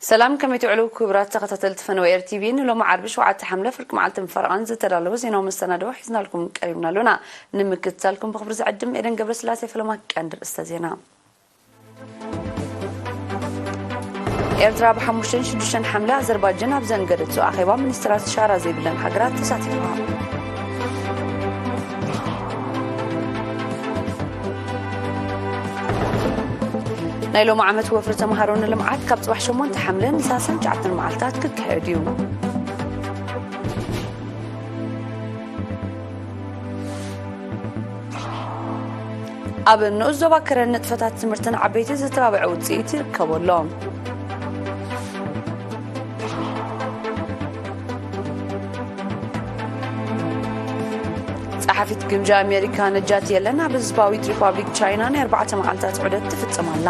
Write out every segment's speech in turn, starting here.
ሰላም፣ ከመይ ትውዕሉ ክቡራት ተኸታተልቲ ፈነወ ኤር ቲቪ? ንሎሚ ዓርቢ ሸውዓተ ሓምለ ፍርቂ መዓልቲ ምፈረቓን ዝተዳለወ ዜናዊ መሰናድኦ ሒዝናልኩም ቀሪብና ኣሎና። ንምክትታልኩም ብኽብሪ ዝዕድም ኤደን ገብረስላሴ። ፈለማ ቀንዲ ርእስተ ዜና። ኤርትራ ብ ሓሙሽተን ሽዱሽተን ሓምለ ኣዘርባጃን ኣብ ዘንገደቶ ኣኼባ ሚኒስትራት ሻራ ዘይብለን ሃገራት ተሳቲፋ። ናይ ሎሚ ዓመት ወፍሪ ተምሃሮ ንልምዓት ካብ ጽባሕ ሸሞንተ ሓምለ ንሳልሳን ትሽዓተን መዓልታት ክካየድ እዩ። ኣብ ንኡስ ዞባ ከረን ንጥፈታት ትምህርትን ዓበይቲ ዝተባብዐ ውጽኢት ይርከቦ ኣሎ። ጸሓፊት ግምጃ ኣሜሪካ ነጃት የለን ኣብ ህዝባዊት ሪፓብሊክ ቻይና ናይ ኣርባዕተ መዓልታት ዑደት ትፍጽም ኣላ።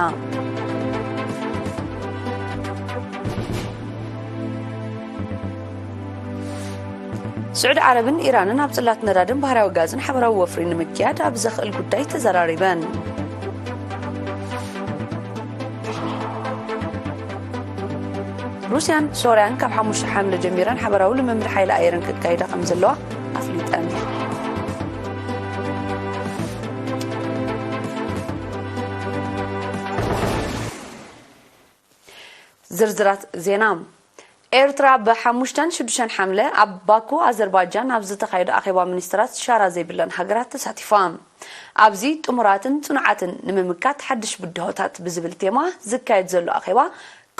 ስዑዲ ዓረብን ኢራንን ኣብ ጽላት ነዳድን ባህርያዊ ጋዝን ሓበራዊ ወፍሪ ንምክያድ ኣብ ዘኽእል ጉዳይ ተዘራሪበን። ሩስያን ሶርያን ካብ ሓሙሽተ ሓምለ ጀሚረን ሓበራዊ ልምምድ ሓይሊ ኣየርን ከካይዳ ከም ዘለዋ ኣፍሊጠን። ዝርዝራት ዜና። ኤርትራ ብ ሓሙሽተን ሽዱሽተን ሓምለ ኣብ ባኩ ኣዘርባጃን ኣብ ዝተኻየደ ኣኼባ ሚኒስትራት ሻራ ዘይብለን ሃገራት ተሳቲፋ። ኣብዚ ጥሙራትን ጽኑዓትን ንምምካት ሓድሽ ብድሆታት ብዝብል ቴማ ዝካየድ ዘሎ ኣኼባ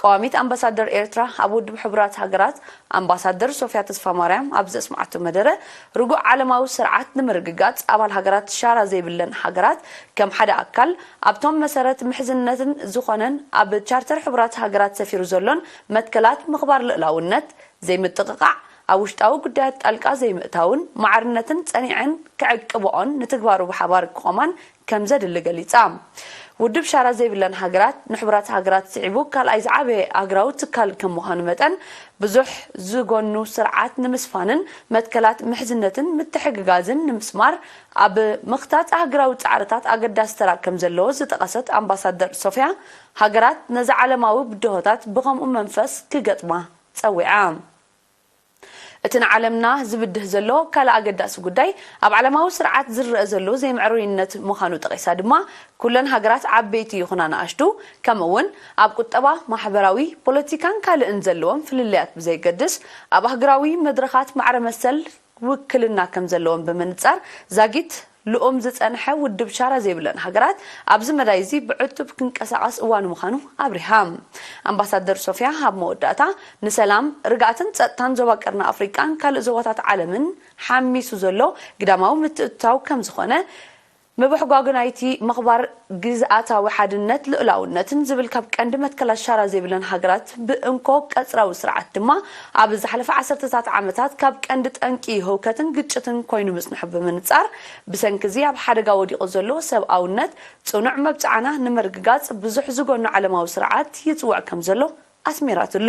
ቀዋሚት ኣምባሳደር ኤርትራ ኣብ ውድብ ሕቡራት ሃገራት ኣምባሳደር ሶፊያ ተስፋማርያም ኣብ ዘስምዓቶ መደረ፣ ርጉእ ዓለማዊ ስርዓት ንምርግጋጽ ኣባል ሃገራት ሻራ ዘይብለን ሃገራት ከም ሓደ ኣካል ኣብቶም መሰረት ምሕዝነትን ዝኾነን ኣብ ቻርተር ሕቡራት ሃገራት ሰፊሩ ዘሎን መትከላት ምኽባር ልእላውነት፣ ዘይምጥቕቓዕ፣ ኣብ ውሽጣዊ ጉዳያት ጣልቃ ዘይምእታውን ማዕርነትን ጸኒዐን ክዕቅብኦን ንትግባሩ ብሓባር ክቖማን ከም ዘድሊ ገሊጻ። ውድብ ሻራ ዘይብለን ሃገራት ንሕቡራት ሃገራት ስዒቡ ካልኣይ ዝዓበየ ሃገራዊ ትካል ከም ምዃኑ መጠን፣ ብዙሕ ዝጎኑ ስርዓት ንምስፋንን መትከላት ምሕዝነትን ምትሕግጋዝን ንምስማር ኣብ ምኽታት ሃገራዊ ጻዕርታት ኣገዳሲ ተራ ከም ዘለዎ ዝጠቐሰት ኣምባሳደር ሶፊያ፣ ሃገራት ነዚ ዓለማዊ ብድሆታት ብኸምኡ መንፈስ ክገጥማ ጸዊዓ። እቲ ንዓለምና ዝብድህ ዘሎ ካልእ ኣገዳሲ ጉዳይ፣ ኣብ ዓለማዊ ስርዓት ዝረኣ ዘሎ ዘይምዕሩይነት ምዃኑ ጠቒሳ ድማ፣ ኩለን ሃገራት ዓበይቲ ይኹና ንኣሽቱ፣ ከምኡ እውን ኣብ ቁጠባ፣ ማሕበራዊ፣ ፖለቲካን ካልእን ዘለዎም ፍልልያት ብዘየገድስ፣ ኣብ ኣህጉራዊ መድረኻት ማዕረ መሰል ውክልና ከም ዘለዎም ብምንጻር፣ ዛጊት ልኡም ዝጸንሐ ውድብ ሻራ ዘይብለን ሃገራት ኣብዚ መዳይ እዚ ብዕቱብ ክንቀሳቐስ እዋኑ ምዃኑ ኣብሪሃ። ኣምባሳደር ሶፊያ ኣብ መወዳእታ፣ ንሰላም፣ ርግኣትን ጸጥታን ዞባ ቀርኒ ኣፍሪቃን ካልእ ዞባታት ዓለምን ሓሚሱ ዘሎ ግዳማዊ ምትእትታው ከም ዝኾነ፣ ምብሕጓጉ ናይቲ ምኽባር ግዝኣታዊ ሓድነት ልኡላውነትን ዝብል ካብ ቀንዲ መትከላት ሻራ ዘይብለን ሃገራት ብእንኮ ቀጽራዊ ስርዓት ድማ፣ ኣብ ዝሓለፈ ዓሰርተታት ዓመታት ካብ ቀንዲ ጠንቂ ህውከትን ግጭትን ኮይኑ ምጽንሑ ብምንጻር፣ ብሰንኪ እዚ ኣብ ሓደጋ ወዲቑ ዘሎ ሰብኣውነት ጽኑዕ መብጽዓና ንምርግጋጽ ብዙሕ ዝጎኑ ዓለማዊ ስርዓት ይጽውዕ ከም ዘሎ ኣስሚራትሉ።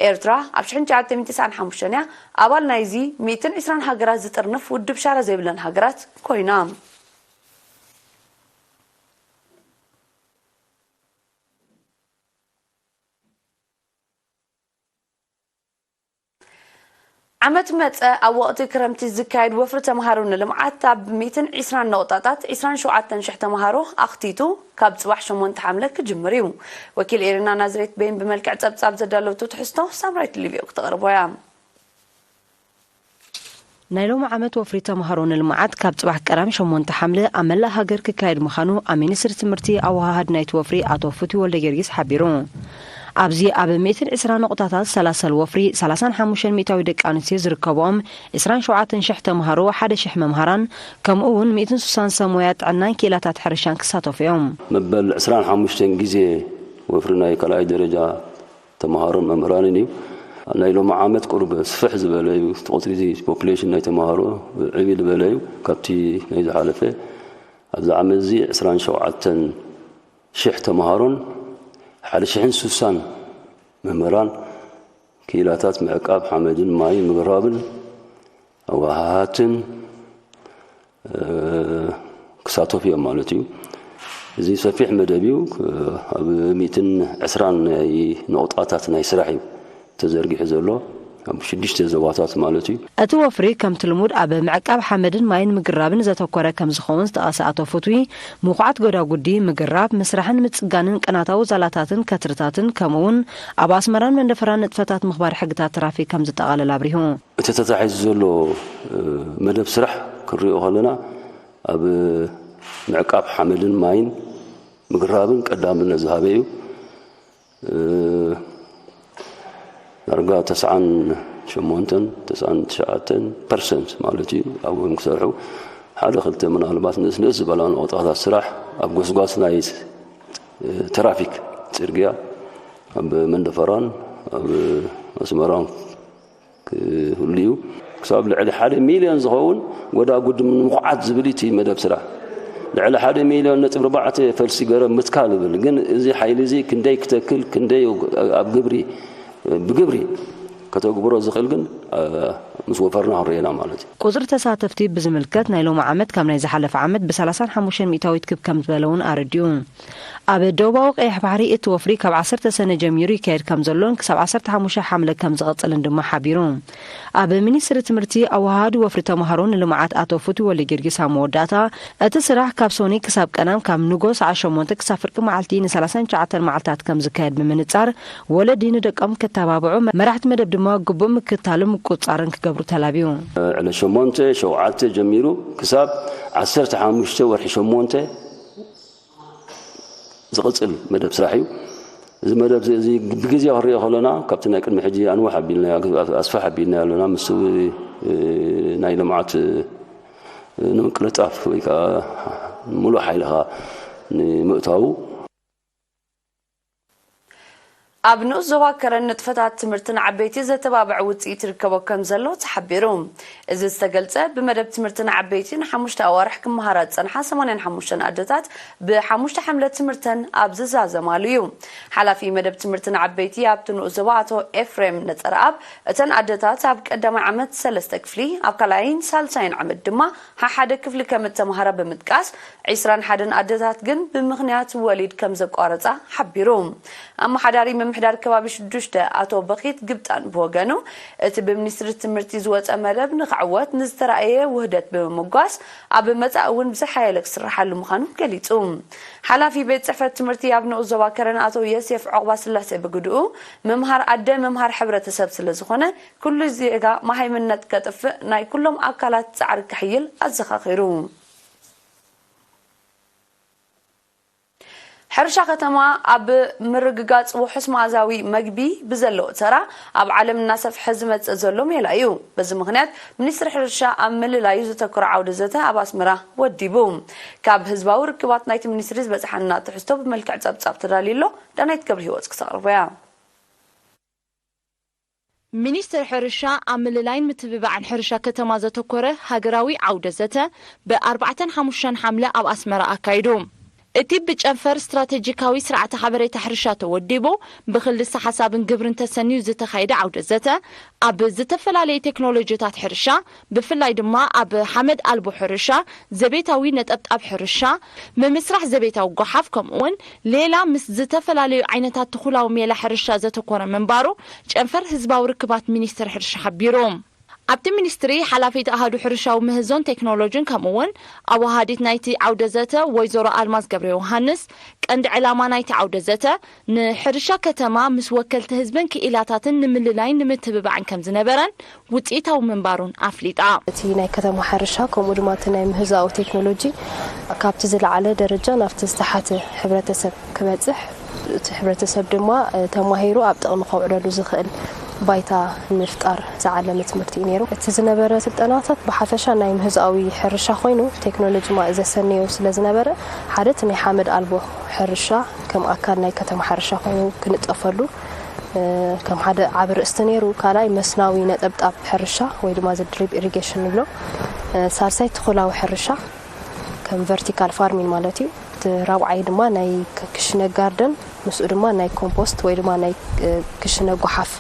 ኤርትራ ኣብ ሽሕን ትሽዓተ ሚእትን ተስዓን ሓሙሽተን እያ ኣባል ናይዚ ሚእትን ዕስራን ሃገራት ዝጥርንፍ ውድብ ሻራ ዘይብለን ሃገራት ኮይና። ዓመት መጸ ኣብ ወቕቲ ክረምቲ ዝካየድ ወፍሪ ተምሃሮ ንልምዓት ኣብ ሚእትን ዕስራን ነቑጣታት ዕስራን ሸውዓተን ሽሕ ተምሃሮ ኣኽቲቱ ካብ ጽባሕ ሸሞንተ ሓምለ ክጅምር እዩ። ወኪል ኤሪና ናዝሬት ቤን ብመልክዕ ጸብጻብ ዘዳለወቶ ትሕዝቶ ሳምራዊት ሊብዮ ክተቕርቦ እያ። ናይ ሎሚ ዓመት ወፍሪ ተምሃሮ ንልምዓት ካብ ጽባሕ ቀዳም ሸሞንተ ሓምለ ኣብ መላእ ሃገር ክካየድ ምዃኑ ኣብ ሚኒስትሪ ትምህርቲ ኣወሃሃዲ ናይቲ ወፍሪ ኣቶ ፍትዊ ወልደጊዮርጊስ ሓቢሩ። ኣብዚ ኣብ ሚእትን ዕስራን ነቑጣታት ዝሰላሰል ወፍሪ ሰላሳን ሓሙሽተን ሚእታዊ ደቂ ኣንስትዮ ዝርከብኦም ዕስራን ሸውዓተን ሽሕ ተምሃሮ፣ ሓደ ሽሕ መምሃራን ከምኡ እውን ሚእትን ስሳን ሰብ ሞያ ጥዕናን ክኢላታት ሕርሻን ክሳተፉ እዮም። መበል ዕስራን ሓሙሽተን ግዜ ወፍሪ ናይ ካልኣይ ደረጃ ተምሃሮን መምህራንን እዩ። ናይ ሎሚ ዓመት ቁሩብ ስፍሕ ዝበለ እዩ። እቲ ቁጽሪ እዚ ፖፑሌሽን ናይ ተምሃሮ ዕብይ ዝበለ እዩ ካብቲ ናይ ዝሓለፈ። ኣብዚ ዓመት እዚ ዕስራን ሸውዓተን ሽሕ ተምሃሮን ሓደ ሽሕን ስሳን መምህራን ክኢላታት ምዕቃብ ሓመድን ማይን ምግራብን ኣወሃሃትን ክሳተፉ እዮም ማለት እዩ። እዚ ሰፊሕ መደብ እዩ። ኣብ ሚእትን ዕስራን ናይ ነቑጣታት ናይ ስራሕ እዩ ተዘርጊሑ ዘሎ፣ ኣብ ሽዱሽተ ዞባታት ማለት እዩ። እቲ ወፍሪ ከምቲ ልሙድ ኣብ ምዕቃብ ሓመድን ማይን ምግራብን ዘተኮረ ከም ዝኸውን ዝጠቐሰ ኣቶ ፍትዊ፣ ምኹዓት ጎዳጉዲ፣ ምግራብ፣ ምስራሕን ምጽጋንን ቅናታዊ ዛላታትን ከትርታትን፣ ከምኡውን ኣብ ኣስመራን መንደፈራን ንጥፈታት ምኽባር ሕግታት ትራፊክ ከም ዝጠቓለል ኣብሪሁ። እቲ ተታሒዙ ዘሎ መደብ ስራሕ ክንሪኦ ከለና፣ ኣብ ምዕቃብ ሓመድን ማይን ምግራብን ቀዳምነት ዝሃበ እዩ። ዳርጋ ተስዓን ሸሞንተን ተስዓን ትሽዓተን ፐርሰንት ማለት እዩ ኣብኦም ክሰርሑ፣ ሓደ ክልተ ምናልባት ንእስ ንእስ ዝበላ ነቑጣታት ስራሕ ኣብ ጎስጓስ ናይ ትራፊክ ጽርግያ ኣብ መንደፈራን ኣብ ኣስመራን ክህሉ እዩ። ክሳብ ልዕሊ ሓደ ሚልዮን ዝኸውን ጎዳጉዲ ንምኹዓት ዝብል እቲ መደብ ስራሕ። ልዕሊ ሓደ ሚልዮን ነጥቢ ኣርባዕተ ፈልሲ ገረብ ምትካል ይብል። ግን እዚ ሓይሊ እዚ ክንደይ ክተክል፣ ክንደይ ኣብ ግብሪ፣ ብግብሪ ከተግብሮ ዝኽእል ግን ምስ ወፈርና ክንርእየና ማለት እዩ። ቁጽሪ ተሳተፍቲ ብዝምልከት፣ ናይ ሎሚ ዓመት ካብ ናይ ዝሓለፈ ዓመት ብ ሰላሳን ሓሙሽተን ሚእታዊት ክብ ከም ዝበለ እውን ኣረዲኡ። ኣብ ደቡባዊ ቀይሕ ባሕሪ እቲ ወፍሪ ካብ ዓሰርተ ሰነ ጀሚሩ ይካየድ ከም ዘሎን ክሳብ ዓሰርተ ሓሙሽተ ሓምለ ከም ዝቐጽልን ድማ ሓቢሩ። ኣብ ሚኒስትሪ ትምህርቲ ኣወሃሃዲ ወፍሪ ተምሃሮ ንልምዓት ኣቶ ፍትዊ ወልደጊዮርጊስ ኣብ መወዳእታ፣ እቲ ስራሕ ካብ ሶኒ ክሳብ ቀዳም ካብ ንጎ ሰዓት ሸሞንተ ክሳብ ፍርቂ መዓልቲ ንሰላሳን ትሽዓተን መዓልታት ከም ዝካየድ ብምንጻር፣ ወለዲ ንደቆም ክተባብዑ፣ መራሕቲ መደብ ድማ ግቡእ ምክትታልን ምቁጽጻርን ክገብሩ ተላብዩ። ዕለት ሸሞንተ ሸውዓተ ጀሚሩ ክሳብ ዓሰርተ ሓሙሽተ ወርሒ ሸሞንተ ዝቕጽል መደብ ስራሕ እዩ። እዚ መደብ እዚ ብግዜ ክንሪኦ ከለና፣ ካብቲ ናይ ቅድሚ ሕጂ ኣንውሕ ኣቢልና፣ ኣስፍሕ ኣቢልና ኣለና። ምስ ናይ ልምዓት ንምቅልጣፍ ወይ ከዓ ሙሉእ ሓይልኻ ንምእታዉ። ኣብ ንኡስ ዞባ ከረን ንጥፈታት ትምህርትን ዓበይቲ ዘተባብዕ ውፅኢት ይርከቦ ከም ዘሎ ተሓቢሩ። እዚ ዝተገልፀ ብመደብ ትምህርትን ዓበይቲ ንሓሙሽተ ኣዋርሕ ክመሃራ ዝፀንሓ ሰማንያን ሓሙሽተን ኣደታት ብሓሙሽተ ሓምለ ትምህርተን ኣብ ዝዛዘማሉ እዩ። ሓላፊ መደብ ትምህርትን ዓበይቲ ኣብቲ ንኡስ ዞባ ኣቶ ኤፍሬም ነፀረኣብ፣ እተን ኣደታት ኣብ ቀዳማይ ዓመት ሰለስተ ክፍሊ፣ ኣብ ካልኣይን ሳልሳይን ዓመት ድማ ሓሓደ ክፍሊ ከም እተምሃራ ብምጥቃስ፣ ዒስራን ሓደን ኣደታት ግን ብምኽንያት ወሊድ ከም ዘቋረጻ ሓቢሩ። ኣመሓዳሪ ምምሕዳር ከባቢ ሽዱሽተ ኣቶ በኺት ግብጣን ብወገኑ፣ እቲ ብሚኒስትሪ ትምህርቲ ዝወጸ መደብ ንኽዕወት ንዝተራእየ ውህደት ብምምጓስ፣ ኣብ መጻኢ እውን ብዝሓየለ ክስርሓሉ ምዃኑ ገሊጹ። ሓላፊ ቤት ጽሕፈት ትምህርቲ ኣብ ንኡስ ዞባ ከረን ኣቶ የሴፍ ዑቕባስላሴ ብግድኡ፣ ምምሃር ኣደ ምምሃር ሕብረተሰብ ስለ ዝኾነ፣ ኩሉ ዜጋ መሃይምነት ከጥፍእ ናይ ኩሎም ኣካላት ጻዕሪ ከሕይል ኣዘኻኺሩ። ሕርሻ ከተማ ኣብ ምርግጋጽ ውሑስ መኣዛዊ መግቢ ብዘለዎ ተራ ኣብ ዓለም እናሰፍሐ ዝመጽእ ዘሎ ሜላ እዩ። በዚ ምኽንያት ሚኒስትሪ ሕርሻ ኣብ ምልላዩ ዘተኮረ ዓውደ ዘተ ኣብ ኣስመራ ወዲቡ። ካብ ህዝባዊ ርክባት ናይቲ ሚኒስትሪ ዝበጽሓና ትሕዝቶ ብመልክዕ ጸብጻብ ተዳልዩ ኣሎ። ዳናይት ገብረ ህይወት ክተቕርቦ እያ። ሚኒስትር ሕርሻ ኣብ ምልላይን ምትብባዕን ሕርሻ ከተማ ዘተኮረ ሃገራዊ ዓውደ ዘተ ብ ኣርባዕተን ሓሙሽተን ሓምለ ኣብ ኣስመራ ኣካይዱ። እቲ ብጨንፈር ስትራተጂካዊ ስርዓተ ሓበሬታ ሕርሻ ተወዲቡ ብክልሰ ሓሳብን ግብርን ተሰንዩ ዝተኻየደ ዓውደ ዘተ ኣብ ዝተፈላለዩ ቴክኖሎጂታት ሕርሻ ብፍላይ ድማ ኣብ ሓመድ ኣልቦ ሕርሻ፣ ዘቤታዊ ነጠብጣብ ሕርሻ፣ ምምስራሕ ዘቤታዊ ጓሓፍ ከምኡ እውን ሌላ ምስ ዝተፈላለዩ ዓይነታት ትኹላዊ ሜላ ሕርሻ ዘተኮረ ምንባሩ ጨንፈር ህዝባዊ ርክባት ሚኒስቴር ሕርሻ ሓቢሩ። ኣብቲ ሚኒስትሪ ሓላፊት ኣሃዱ ሕርሻዊ ምህዞን ቴክኖሎጂን ከምኡ እውን ኣወሃዲት ናይቲ ዓውደ ዘተ ወይዘሮ ኣልማዝ ገብረ ዮሃንስ ቀንዲ ዕላማ ናይቲ ዓውደ ዘተ ንሕርሻ ከተማ ምስ ወከልቲ ህዝብን ክኢላታትን ንምልላይን ንምትብባዕን ከም ዝነበረን ውፅኢታዊ ምንባሩን ኣፍሊጣ። እቲ ናይ ከተማ ሕርሻ ከምኡ ድማ እቲ ናይ ምህዞኣዊ ቴክኖሎጂ ካብቲ ዝለዓለ ደረጃ ናብቲ ዝተሓተ ሕብረተሰብ ክበፅሕ፣ እቲ ሕብረተሰብ ድማ ተማሂሩ ኣብ ጥቕሚ ከውዕለሉ ዝኽእል ባይታ ንምፍጣር ዝዓለመ ትምህርቲ እዩ ነይሩ። እቲ ዝነበረ ስልጠናታት ብሓፈሻ ናይ ምህዞኣዊ ሕርሻ ኮይኑ ቴክኖሎጂ ማ ዘሰነዮ ስለ ዝነበረ ሓደ እቲ ናይ ሓመድ ኣልቦ ሕርሻ ከም ኣካል ናይ ከተማ ሕርሻ ኮይኑ ክንጠፈሉ ከም ሓደ ዓቢ ርእስቲ ነይሩ። ካልኣይ መስናዊ ነጠብጣብ ሕርሻ ወይ ድማ እዚ ድሪፕ ኢሪጌሽን ንብሎ። ሳልሳይ ትኹላዊ ሕርሻ ከም ቨርቲካል ፋርሚን ማለት እዩ። እቲ ራብዓይ ድማ ናይ ክሽነ ጋርደን ምስኡ ድማ ናይ ኮምፖስት ወይ ድማ ናይ ክሽነ ጓሓፍ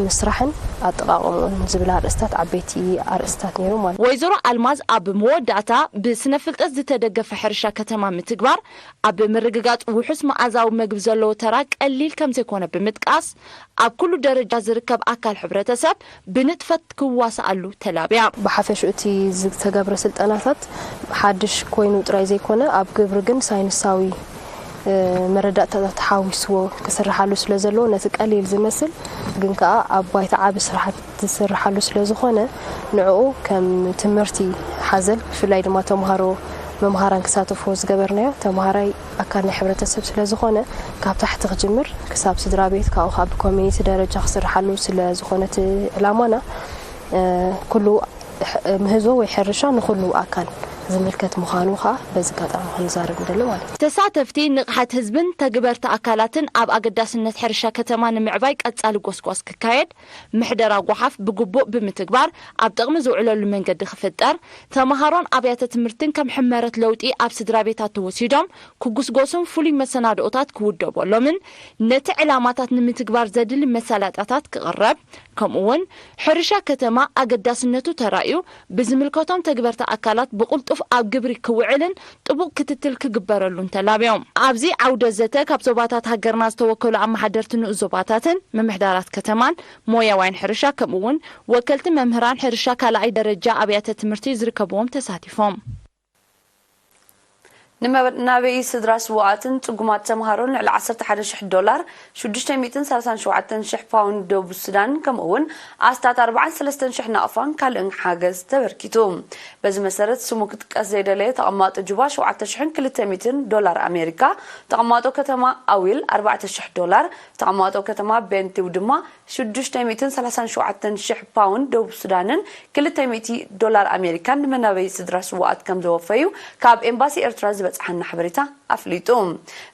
ምስራሕን ኣጠቓቕምኡን ዝብል ኣርእስታት ዓበይቲ ኣርእስታት ነይሩ ማለት እዩ። ወይዘሮ ኣልማዝ ኣብ መወዳእታ፣ ብስነ ፍልጠት ዝተደገፈ ሕርሻ ከተማ ምትግባር ኣብ ምርግጋጽ ውሑስ መኣዛዊ መግቢ ዘለዎ ተራ ቀሊል ከም ዘይኮነ ብምጥቃስ፣ ኣብ ኩሉ ደረጃ ዝርከብ ኣካል ሕብረተሰብ ብንጥፈት ክዋሳኣሉ ተላብያ። ብሓፈሽኡ እቲ ዝተገብረ ስልጠናታት ሓድሽ ኮይኑ ጥራይ ዘይኮነ፣ ኣብ ግብሪ ግን ሳይንሳዊ መረዳእታታት ተሓዊስዎ ክስርሓሉ ስለ ዘለዎ፣ ነቲ ቀሊል ዝመስል ግን ከኣ ኣብ ባይታ ዓቢ ስራሓት ዝስርሓሉ ስለ ዝኾነ፣ ንዕኡ ከም ትምህርቲ ሓዘል፣ ብፍላይ ድማ ተምሃሮ መምሃራን ክሳተፍዎ ዝገበርናዮ፣ ተምሃራይ ኣካል ናይ ሕብረተሰብ ስለ ዝኾነ፣ ካብ ታሕቲ ክጅምር ክሳብ ስድራ ቤት፣ ካብኡ ከዓ ብኮሚኒቲ ደረጃ ክስርሓሉ ስለ ዝኾነ እቲ ዕላማና፣ ኩሉ ምህዞ ወይ ሕርሻ ንኹሉ ኣካል ዝምልከት ምዃኑ ከዓ በዚ ኣጋጣሚ ክንዛረብ ንደሊ ማለት እዩ። ተሳተፍቲ፣ ንቕሓት ህዝብን ተግበርቲ ኣካላትን ኣብ ኣገዳስነት ሕርሻ ከተማ ንምዕባይ ቀጻሊ ጎስጓስ ክካየድ፣ ምሕደራ ጓሓፍ ብግቡእ ብምትግባር ኣብ ጥቕሚ ዝውዕለሉ መንገዲ ክፍጠር፣ ተምሃሮን ኣብያተ ትምህርትን ከም ሕመረት ለውጢ ኣብ ስድራ ቤታት ተወሲዶም ክጉስጎሱን ፍሉይ መሰናድኦታት ክውደበሎምን ነቲ ዕላማታት ንምትግባር ዘድሊ መሳለጥያታት ክቕረብ፣ ከምኡውን ሕርሻ ከተማ ኣገዳስነቱ ተራእዩ ብዝምልከቶም ተግበርቲ ኣካላት ብቕልጡፍ ኣብ ግብሪ ክውዕልን ጥቡቕ ክትትል ክግበረሉን ተላብዮም። ኣብዚ ዓውደ ዘተ ካብ ዞባታት ሃገርና ዝተወከሉ ኣመሓደርቲ ንኡስ ዞባታትን ምምሕዳራት ከተማን ሞያውያን ሕርሻ ከምኡውን ወከልቲ መምህራን ሕርሻ ካልኣይ ደረጃ ኣብያተ ትምህርቲ ዝርከብዎም ተሳቲፎም። ንመናበዪ ስድራ ስዉኣትን ጽጉማት ተምሃሮን ልዕሊ ዓሰርተ ሓደ ሽሕ ዶላር፣ ሽዱሽተ ሚእትን ሰላሳን ሸውዓተን ሽሕ ፓውንድ ደቡብ ሱዳን፣ ከምኡ እውን ኣስታት ኣርባዓን ሰለስተን ሽሕ ናቕፋን ካልእን ሓገዝ ተበርኪቱ። በዚ መሰረት፣ ስሙ ክጥቀስ ዘይደለየ ተቐማጦ ጁባ ሸውዓተ ሽሕን ክልተ ሚእትን ዶላር ኣሜሪካ፣ ተቐማጦ ከተማ ኣዊል ኣርባዕተ ሽሕ ዶላር፣ ተቐማጦ ከተማ ቤንቲው ድማ ሽዱሽተ ሚእትን ሰላሳን ሸውዓተን ሽሕ ፓውንድ ደቡብ ሱዳንን ክልተ ሚእቲ ዶላር ኣሜሪካን ንመናበዪ ስድራ ስዉኣት ከም ዘወፈዩ ካብ ኤምባሲ ኤርትራ ዝበጽሓና ሓበሬታ ኣፍሊጡ።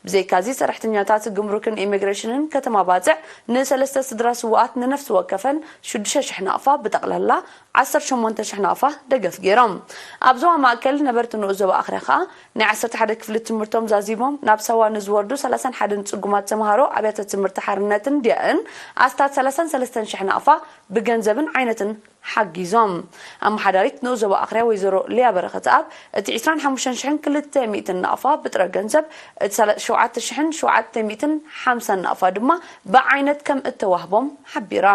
ብዘይካዚ፣ ሰራሕተኛታት ጉምሩክን ኢሚግሬሽንን ከተማ ባጽዕ ንሰለስተ ስድራ ስዉኣት ንነፍሲ ወከፈን ሽዱሽተ ሽሕ ናቕፋ፣ ብጠቕላላ ዓሰርተ ሸሞንተ ሽሕ ናቕፋ ደገፍ ገይሮም። ኣብ ዞባ ማእከል ነበርቲ ንኡስ ዞባ ኣኽርያ ከኣ ናይ ዓሰርተ ሓደ ክፍሊ ትምህርቶም ዛዚሞም ናብ ሳዋ ንዝወርዱ ሰላሳን ሓደን ጽጉማት ተምሃሮ ኣብያተ ትምህርቲ ሓርነትን ዲያእን ኣስታት ሰላሳን ሰለስተን ሽሕ ናቕፋ ብገንዘብን ዓይነትን ሓጊዞም። ኣመሓዳሪት ንኡስ ዞባ ኣኽርያ ወይዘሮ ሊያ በረኸተኣብ፣ እቲ ዕስራን ሓሙሽተን ሽሕን ክልተ ሚእትን ናቕፋ ብጥረ ገንዘብ፣ እቲ ሰለ- ሸውዓተ ሽሕን ሸውዓተ ሚእትን ሓምሳን ናቕፋ ድማ ብዓይነት ከም እተዋህቦም ሓቢራ።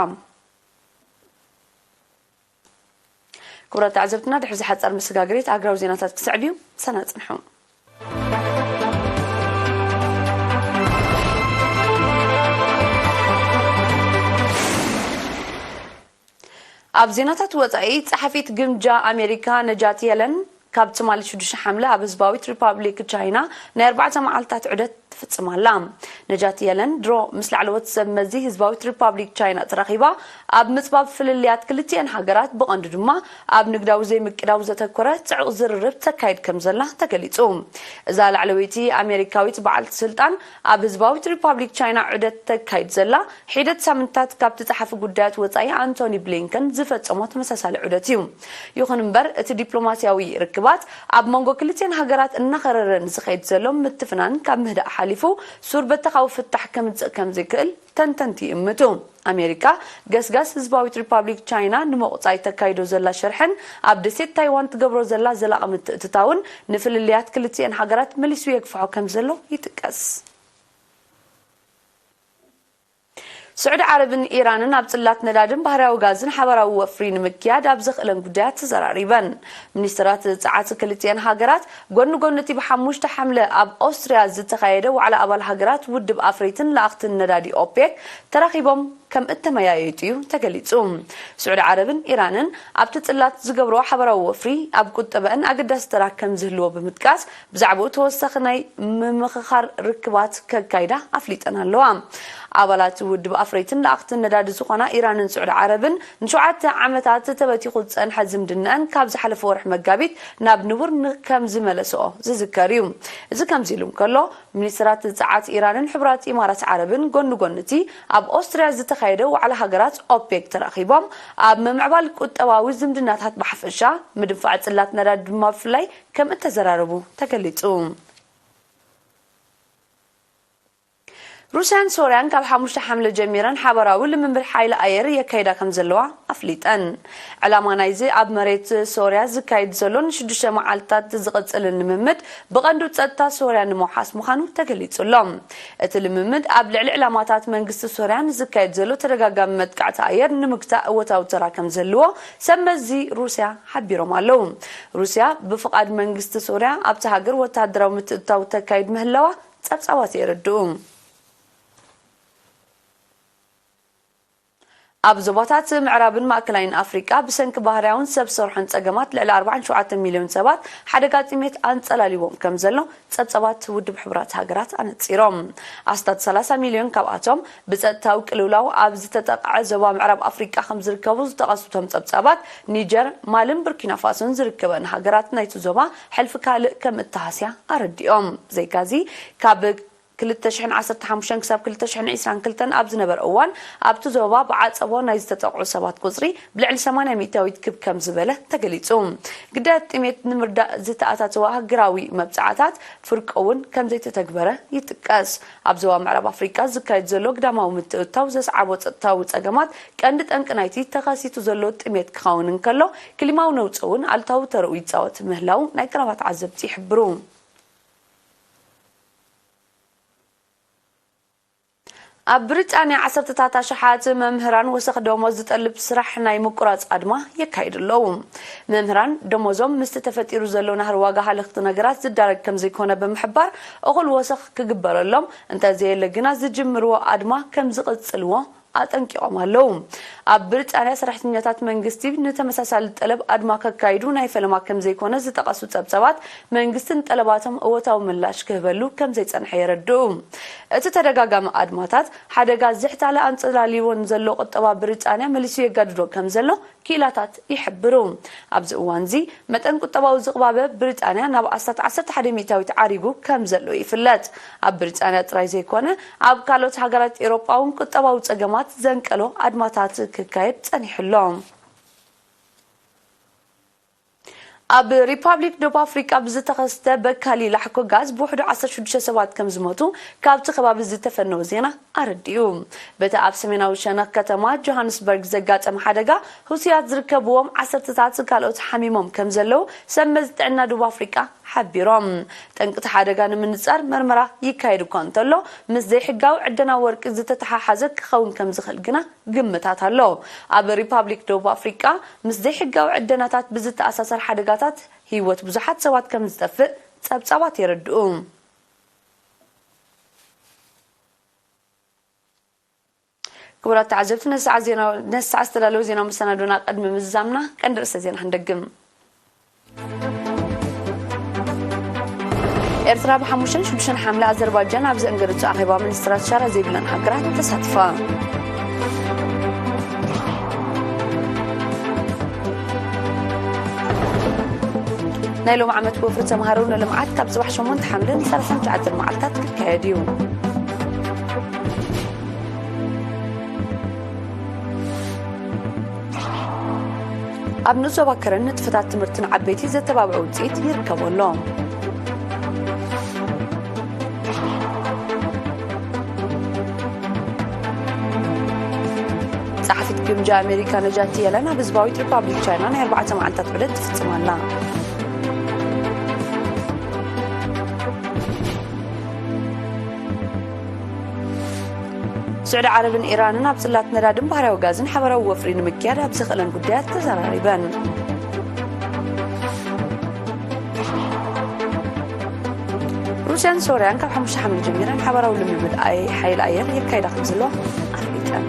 ክቡራት ተዓዘብትና፣ ድሕሪ እዚ ሓጻር መሰጋገሪት ኣህጉራዊ ዜናታት ክስዕብ እዩ። ምሳና ጽንሑ። ኣብ ዜናታት ወጻኢ፣ ጸሓፊት ግምጃ ኣሜሪካ ነጃት የለን ካብ ትማሊ ሽዱሽተ ሓምለ ኣብ ህዝባዊት ሪፓብሊክ ቻይና ናይ ኣርባዕተ መዓልታት ዑደት ትፍጽም ኣላ። ነጃት የለን ድሮ ምስ ላዕለዎት ሰብ መዚ ህዝባዊት ሪፓብሊክ ቻይና ተራኺባ ኣብ ምጽባብ ፍልልያት ክልቲኤን ሃገራት ብቐንዱ ድማ ኣብ ንግዳዊ ዘይምቅዳው ዘተኮረ ጽዑቕ ዝርርብ ተካይድ ከም ዘላ ተገሊጹ። እዛ ላዕለወይቲ ኣሜሪካዊት በዓልቲ ስልጣን ኣብ ህዝባዊት ሪፓብሊክ ቻይና ዑደት ተካይድ ዘላ ሒደት ሳምንታት ካብቲ ጸሓፊ ጉዳያት ወጻኢ ኣንቶኒ ብሊንከን ዝፈጸሞ ተመሳሳሊ ዑደት እዩ። ይኹን እምበር እቲ ዲፕሎማስያዊ ርክባት ኣብ መንጎ ክልቲኤን ሃገራት እናኸረረ ንዝኸይድ ዘሎ ምትፍናን ካብ ምህዳእ ሓሊፉ ሱር በተኻዊ ፍታሕ ከምጽእ ከምዘይክእል ተንተንቲ ይእምቱ። ኣሜሪካ ገስጋስ ህዝባዊት ሪፓብሊክ ቻይና ንምቑጻይ ተካይዶ ዘላ ሽርሕን ኣብ ደሴት ታይዋን ትገብሮ ዘላ ዘላቒ ምትእትታውን ንፍልልያት ክልቲኤን ሃገራት መሊሱ የግፍሖ ከም ዘሎ ይጥቀስ። ስዑዲ ዓረብን ኢራንን ኣብ ጽላት ነዳድን ባህርያዊ ጋዝን ሓባራዊ ወፍሪ ንምክያድ ኣብ ዘኽእለን ጉዳያት ተዘራሪበን። ሚኒስትራት ጸዓት ክልቲኤን ሃገራት ጎኒ ጎኒ እቲ ብሓሙሽተ ሓምለ ኣብ ኦስትርያ ዝተኻየደ ዋዕላ ኣባል ሃገራት ውድብ ኣፍረይትን ለኣኽትን ነዳዲ ኦፔክ ተራኺቦም ከም እተመያየጡ እዩ ተገሊጹ። ስዑዲ ዓረብን ኢራንን ኣብቲ ጽላት ዝገብርኦ ሓባራዊ ወፍሪ ኣብ ቁጠበአን ኣገዳሲ ተራ ከም ዝህልዎ ብምጥቃስ ብዛዕባኡ ተወሳኺ ናይ ምምኽኻር ርክባት ከካይዳ ኣፍሊጠን ኣለዋ። ኣባላት ውድብ ኣፍረይትን ለኣኽትን ነዳዲ ዝኾና ኢራንን ስዑዲ ዓረብን ንሸውዓተ ዓመታት ተበቲኹ ዝጸንሐ ዝምድናአን ካብ ዝሓለፈ ወርሒ መጋቢት ናብ ንቡር ከም ዝመለስኦ ዝዝከር እዩ። እዚ ከምዚ ኢሉ እንከሎ፣ ሚኒስትራት ጸዓት ኢራንን ሕቡራት ኢማራት ዓረብን ጎኒ ጎኒ እቲ ኣብ ኦስትርያ ዝተኻየደ ዋዕላ ሃገራት ኦፔክ ተራኺቦም ኣብ ምምዕባል ቁጠባዊ ዝምድናታት ብሓፈሻ፣ ምድንፋዕ ጽላት ነዳዲ ድማ ብፍላይ ከም እተዘራረቡ ተገሊጹ። ሩስያን ሶርያን ካብ ሓሙሽተ ሓምለ ጀሚረን ሓባራዊ ልምምድ ሓይሊ ኣየር የካይዳ ከም ዘለዋ ኣፍሊጠን። ዕላማ ናይዚ ኣብ መሬት ሶርያ ዝካየድ ዘሎ ንሽዱሽተ መዓልታት ዝቕጽልን ልምምድ ብቐንዱ ጸጥታ ሶርያ ንምውሓስ ምዃኑ ተገሊጹ ኣሎ። እቲ ልምምድ ኣብ ልዕሊ ዕላማታት መንግስቲ ሶርያ ንዝካየድ ዘሎ ተደጋጋሚ መጥቃዕቲ ኣየር ንምግታእ እወታዊ ተራ ከም ዝህልዎ ሰብ መዚ ሩስያ ሓቢሮም ኣለዉ። ሩስያ ብፍቓድ መንግስቲ ሶርያ ኣብቲ ሃገር ወተሃደራዊ ምትእትታው ተካይድ ምህላዋ ጸብጻባት የረድኡ። ኣብ ዞባታት ምዕራብን ማእከላይን ኣፍሪቃ ብሰንኪ ባህርያውን ሰብ ሰርሖን ጸገማት ልዕሊ ኣርባዓን ሸውዓተን ሚልዮን ሰባት ሓደጋ ጥሜት ኣንጸላሊዎም ከም ዘሎ ጸብጻባት ውድብ ሕቡራት ሃገራት ኣነጺሮም። ኣስታት ሰላሳ ሚልዮን ካብኣቶም ብጸጥታዊ ቅልውላው ኣብ ዝተጠቕዐ ዞባ ምዕራብ ኣፍሪቃ ከም ዝርከቡ ዝጠቐሱ እቶም ጸብጻባት፣ ኒጀር፣ ማልን ቡርኪና ፋሶን ዝርከበን ሃገራት ናይቲ ዞባ ሕልፊ ካልእ ከም እተሃስያ ኣረዲኦም። ብዘይካዚ፣ ካብ ክልተ ሽሕን ዓሰርተ ሓሙሽተን ክሳብ ክልተ ሽሕን ዕስራን ክልተን ኣብ ዝነበረ እዋን፣ ኣብቲ ዞባ ብዓጸቦ ናይ ዝተጠቕዑ ሰባት ቁጽሪ ብልዕሊ ሰማንያ ሚእታዊት ክብ ከም ዝበለ ተገሊጹ። ግዳያት ጥሜት ንምርዳእ ዝተኣታተወ ሃገራዊ መብጽዓታት ፍርቂ እውን ከም ዘይተተግበረ ይጥቀስ። ኣብ ዞባ ምዕራብ ኣፍሪቃ ዝካየድ ዘሎ ግዳማዊ ምትእትታው ዘስዓቦ ጸጥታዊ ጸገማት ቀንዲ ጠንቂ ናይቲ ተኸሲቱ ዘሎ ጥሜት ክኸውን እንከሎ፣ ክሊማዊ ነውጺ እውን ኣሉታዊ ተርኡ ይጻወት ምህላው ናይ ቀረባ ተዓዘብቲ ይሕብሩ። ኣብ ብሪጣንያ ዓሰርተታት ኣሽሓት መምህራን ወሰኽ ደሞዝ ዝጠልብ ስራሕ ናይ ምቁራጽ ኣድማ የካይዱ ኣለዉ። መምህራን ደሞዞም ምስቲ ተፈጢሩ ዘሎ ናህሪ ዋጋ ሃለኽቲ ነገራት ዝዳረግ ከም ዘይኮነ ብምሕባር፣ እኹል ወሰኽ ክግበረሎም፣ እንተዘየለ ግና ዝጅምርዎ ኣድማ ከም ዝቕጽልዎ ኣጠንቂቖም ኣለዉ። ኣብ ብሪጣንያ ሰራሕተኛታት መንግስቲ ንተመሳሳሊ ጠለብ ኣድማ ከካይዱ ናይ ፈለማ ከም ዘይኮነ ዝጠቐሱ ጸብጸባት፣ መንግስቲ ንጠለባቶም እወታዊ ምላሽ ክህበሉ ከም ዘይጸንሐ የረድኡ። እቲ ተደጋጋሚ ኣድማታት ሓደጋ ዝሕታለ ኣንጸላልይዎ ንዘሎ ቁጠባ ብሪጣንያ መሊሱ የጋድዶ ከም ዘሎ ክኢላታት ይሕብሩ። ኣብዚ እዋንዚ መጠን ቁጠባዊ ዝቕባበ ብሪጣንያ ናብ ኣስታት ዓሰርተ ሓደ ሚእታዊት ዓሪጉ ከም ዘሎ ይፍለጥ። ኣብ ብሪጣንያ ጥራይ ዘይኮነ፣ ኣብ ካልኦት ሃገራት ኤውሮጳ እውን ቁጠባዊ ጸገማት ዘንቀሎ ኣድማታት ክካየድ ጸኒሑ ኣሎ። ኣብ ሪፓብሊክ ደቡብ ኣፍሪቃ ብዝተኸስተ በካሊ ላሕኮ ጋዝ ብውሕዱ ዓሰርተ ሽዱሽተ ሰባት ከም ዝሞቱ ካብቲ ከባቢ ዝተፈነወ ዜና ኣረዲኡ። በቲ ኣብ ሰሜናዊ ሸነኽ ከተማ ጆሃንስበርግ ዘጋጠመ ሓደጋ፣ ህሱያት ዝርከብዎም ዓሰርተታት ካልኦት ሓሚሞም ከም ዘለዉ ሰብ መዚ ጥዕና ደቡብ ኣፍሪቃ ሓቢሮም። ጠንቅቲ ሓደጋ ንምንጻር መርመራ ይካየድ እኳ እንተሎ፣ ምስ ዘይሕጋዊ ዕደና ወርቂ ዝተተሓሓዘ ክኸውን ከም ዝኽእል ግና ግምታት ኣሎ። ኣብ ሪፓብሊክ ደቡብ ኣፍሪቃ፣ ምስ ዘይሕጋዊ ዕደናታት ብዝተኣሳሰር ሓደጋታት ህይወት ብዙሓት ሰባት ከም ዝጠፍእ ጸብጻባት የረድኡ። ክቡራት ተዓዘብቲ፣ ነዚ ሰዓት ዜና፣ ነዚ ሰዓት ዝተዳለወ ዜናዊ መሰናዶና ቅድሚ ምዝዛምና፣ ቀንዲ ርእሰ ዜና ክንደግም። ኤርትራ ብ ሓሙሽተን ሽዱሽተን ሓምለ ኣዘርባጃን ኣብ ዘእንገደቶ ኣኼባ ሚኒስትራት ሻራ ዘይብለን ሃገራት ተሳትፋ። ናይ ሎም ዓመት ወፍሪ ተምሃሮ ንልምዓት ካብ ጽባሕ ሸሞንተ ሓምለ ንሰላሳን ትሽዓተን መዓልታት ክካየድ እዩ። ኣብ ንኡስ ዞባ ከረን ንጥፈታት ትምህርትን ዓበይቲ ዘተባብዑ ውጽኢት ይርከቦ ኣሎ። ጸሓፊት ግምጃ ኣሜሪካ ነጃቲ የለን ኣብ ህዝባዊት ሪፓብሊክ ቻይና ናይ ኣርባዕተ መዓልታት ዑደት ትፍጽም ኣላ። ስዑዲ ዓረብን ኢራንን ኣብ ጽላት ነዳድን ባህርያዊ ጋዝን ሓበራዊ ወፍሪ ንምክያድ ኣብ ዘኽእለን ጉዳያት ተዘራሪበን። ሩስያን ሶርያን ካብ ሓሙሽተ ሓምለ ጀሚረን ሓባራዊ ልምምድ ኣይ-፣ ሓይሊ ኣየር የካይዳ ከም ዘለዋ ኣፍሊጠን።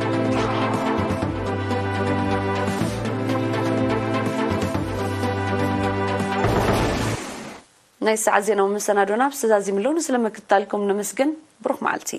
ናይ ሰዓት ዜናዊ መሰናዶና ብዝተዛዚምሉ፣ ንስለ ምክትታልኩም ነመስግን። ብሩኽ መዓልቲ።